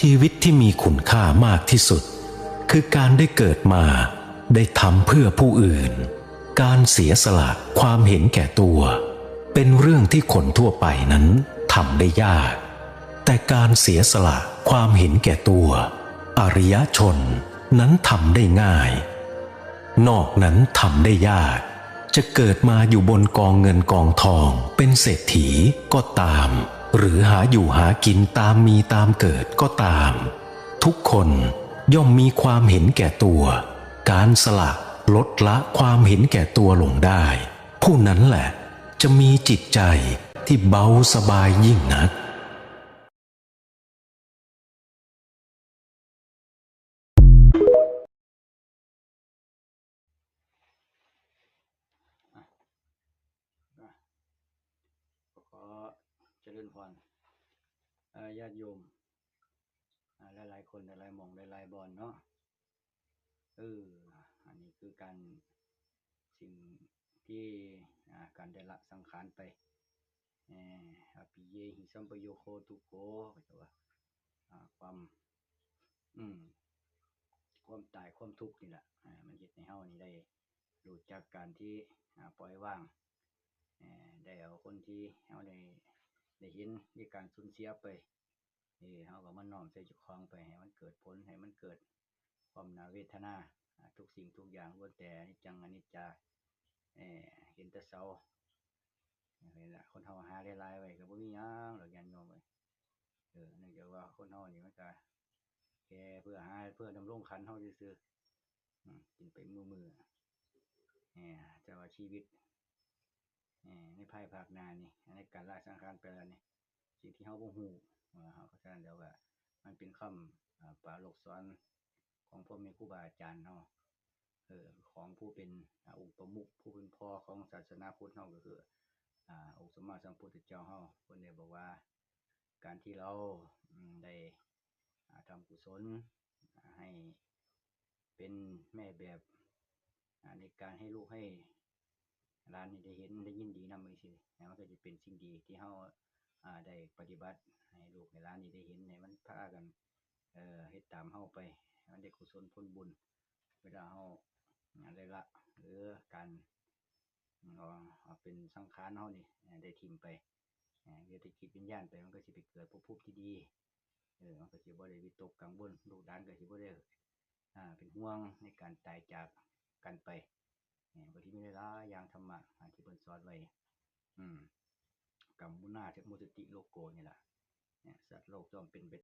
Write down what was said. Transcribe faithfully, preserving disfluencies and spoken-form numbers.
ชีวิตที่มีคุณค่ามากที่สุด คือการได้เกิดมา ได้ทำเพื่อผู้อื่น การเสียสละความเห็นแก่ตัว เป็นเรื่องที่คนทั่วไปนั้นทำได้ยาก แต่การเสียสละความเห็นแก่ตัว อริยชนนั้นทำได้ง่าย นอกนั้นทำได้ยาก จะเกิดมาอยู่บนกองเงินกองทองเป็นเศรษฐีก็ตาม หรือหาอยู่หากินตามมีตามเกิดก็ตาม ทุกคนย่อมมีความเห็นแก่ตัว การสละลดละความเห็นแก่ตัวลงได้ ผู้นั้นแหละจะมีจิตใจที่เบาสบายยิ่งนัก ขอเจริญพรเอ่อญาติโยมอ่าหลายๆคนหลายๆหม่องหลายๆบอนเนาะเอออันนี้คือการสิ่งที่อ่าการได้ละสังขารไปเอ่ออภิเยหิสัมปโยโคทุกโขก็จะว่าอ่าความอืมความตายความทุกข์นี่แหละอ่ามันเฮ็ดให้เฮานี่ได้รู้จักการที่อ่าปล่อยวาง เอ่อได้เอาคนที่เฮาได้ได้เห็นในการสูญเสียไปเออเฮาก็มาน้อมใส่เจ้าของไปให้มันเกิดผลให้มันเกิดความน่าเวทนาอ่าทุกสิ่งทุกอย่างล้วนแต่อนิจจังอนิจจาเออเห็นแต่เศร้านี่แหละคนเฮาหาหลายๆไว้ก็บ่มีหยังดอกญาติโยมเอ้ยเออเนื่องจากว่าคนเฮานี่มันก็แค่เพื่อหาเพื่อดำรงขันเฮาซื่อๆอืมกินไปมื้อๆเออแต่ว่าชีวิต เอ่อในภายภาคหน้านี่ในการละสังขารไปแล้วนี่สิ่งที่เฮาบ่ฮู้เอ่อเฮาก็ฉะนั้นแล้วก็มันเป็นคำอ่าปาลกสอนของพ่อแม่ครูบาอาจารย์เฮาเอ่อของผู้เป็นอ่าองค์ประมุขผู้เป็นพ่อของศาสนาพุทธเฮาก็คืออ่าองค์สัมมาสัมพุทธเจ้าเฮาเพิ่นได้บอกว่าการที่เราอืมได้อ่าทำกุศลอ่าให้เป็นแม่แบบอ่าในการให้ลูกให้ หลานนี่ได้เห็นได้ยินดีนำจั่งซี้นะมันก็จะเป็นสิ่งดีที่เฮาอ่าได้ปฏิบัติให้ลูกให้หลานนี่ได้เห็นให้มันพากันเอ่อเฮ็ดตามเฮาไปให้มันได้กุศลผลบุญเวลาเฮาอ่าได้ละหรือการเอาเอาเป็นสังขารเฮานี่อ่าได้ถิ่มไปอ่าเดี๋ยวได้จิตวิญญาณไปมันก็สิไปเกิดภพภูมิที่ดีเออมันก็สิบ่ได้วิตกกังวลลูกหลานก็สิบ่ได้อ่าเป็นห่วงในการตายจากกันไป เนี่ยบางทีมีหลายๆอย่างธรรมะอ่าที่เพิ่นสอนไว้ อืม กัมมุนาเทมุสติโลโกนี่แหละเนี่ยสัตว์โลกย่อมเป็นไป